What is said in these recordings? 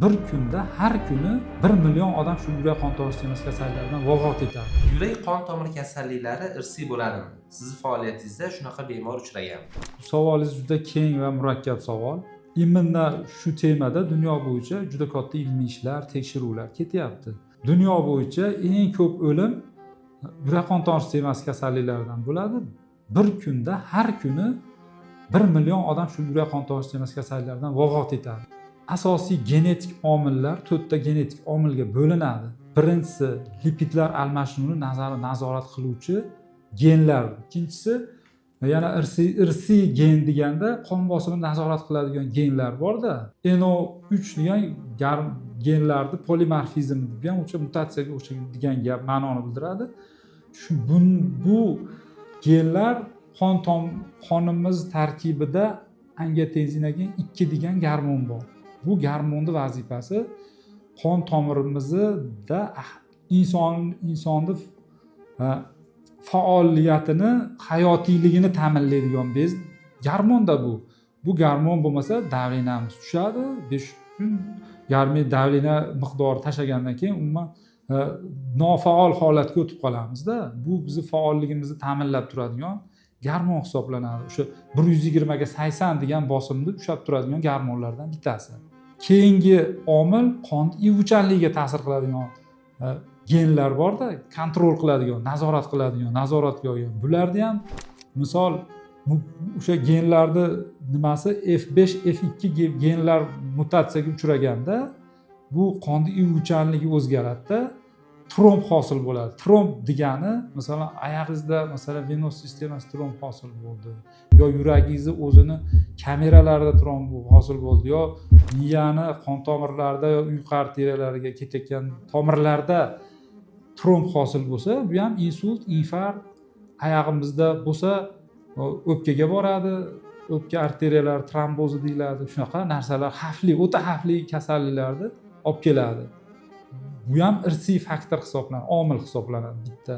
Bir kunda har kuni 1 million odam shu yurak qon tomir sistemasi kasalliklaridan vafot etadi. Yurak qon tomir kasalliklari irsiy bo'ladimi? Sizni faoliyatingizda shunaqa bemor uchraganmi? Savolingiz juda keng va murakkab savol. Именно shu temada dunyo bo'yicha juda katta ilmiy ishlar, tekshiruvlar ketyapti. Dunyo bo'yicha eng ko'p o'lim yurak qon tomir sistemasi kasalliklaridan bo'ladi. Bir kunda har kuni 1 million odam shu yurak qon tomir sistemasi kasalliklaridan vafot etadi. Asosiy genetik omillar to'rtta genetik omilga bo'linadi. Birinchisi lipidlar almashinuvini nazorat qiluvchi genlar. Ikkinchisi yana irsiy gen deganda qon bosimini nazorat qiladigan genlar borda, NO3 degan genlarni polimorfizm degan, o'sha mutatsiyaga o'xshagan degan gap ma'noni bildiradi. Shu bu genlar qonimiz tarkibida angiotenzinogen 2 degan gormon bor. Bu gormonni vazifasi qon tomirimizda insonni faoliyatini, hayotiyligini ta'minlaydigan bez gormonda bu. Bu gormon bo'lmasa, давления miz tushadi. 5 kun yarmiy давление miqdori tashlagandan keyin umuman nofaol holatga o'tib qolamizda. Bu bizni faolligimizni ta'minlab turadigan gormon hisoblanadi. O'sha 120ga 80 degan bosimni ushlab turadigan gormonlardan bittasi. Keyingi omil qon ivuvchanligiga ta'sir qiladigan genlar borda, контроль qiladigan, nazorat qiladigan, nazoratga olgan. Bularni ham misol o'sha genlarni nimasi F5, F2 genlar mutatsiyaga uchraganda bu qonni ivuvchanligi o'zgaradida, tromb hosil bo'ladi. Tromb degani, masalan, oyog'ingizda, masalan, venoz sistemasi tromb hosil bo'ldi yo yuragingizni o'zini kameralarida tromb hosil bo'ldi yo miyani qon tomirlarida yo uyqu arteriyalariga ketayotgan tomirlarda tromb hosil bo'lsa, bu ham insult, infarkt. Oyog'imizda bo'lsa, o'pkaga boradi, o'pka arteriyalari trombozi deyiladi. Shunaqa narsalar xavfli, o'ta xavfli kasalliklarni olib keladi. Bu ham irsiy faktor hisoblanadi, omil hisoblanadi bitta.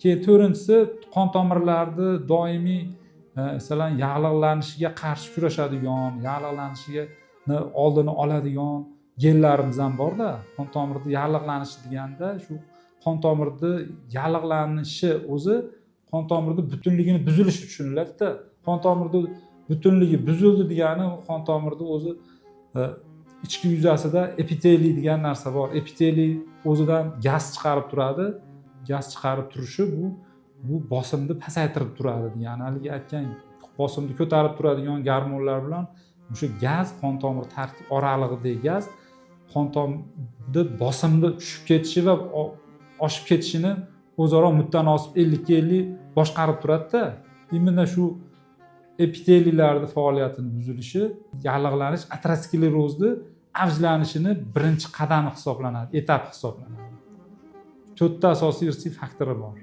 Keyin to'rtinchisi qon tomirlarni doimiy masalan, yag'liqlanishiga qarshi kurashadigan, yag'liqlanishiga oldini oladigan genlarimiz ham borda. Qon tomirni yag'liqlanishi deganda, shu qon tomirni yag'liqlanishi o'zi qon tomirni butunligini buzilishi tushuniladida. Qon tomirni butunligi buzildi degani u qon tomirni o'zi ichki yuzasida epiteliy degan narsa bor. Epiteliy o'zidan gaz chiqarib turadi. Gaz chiqarib turishi bu bosimni pasaytirib turadi degani. Haligi aytgan bosimni ko'tarib turadigan gormonlar bilan o'sha gaz, qon tomir tarkib oralig'idagi gaz qon tomirni bosimni tushib ketishi va oshib ketishini o'zaro mutanosib 50ga 50 boshqarib turadida. Именно shu epiteliylarni faoliyatini buzilishi yallig'lanish, aterosklerozni avjlanishini birinchi qadami hisoblanadi, этап hisoblanadi. To'rtta asosiy irsiy faktori bor.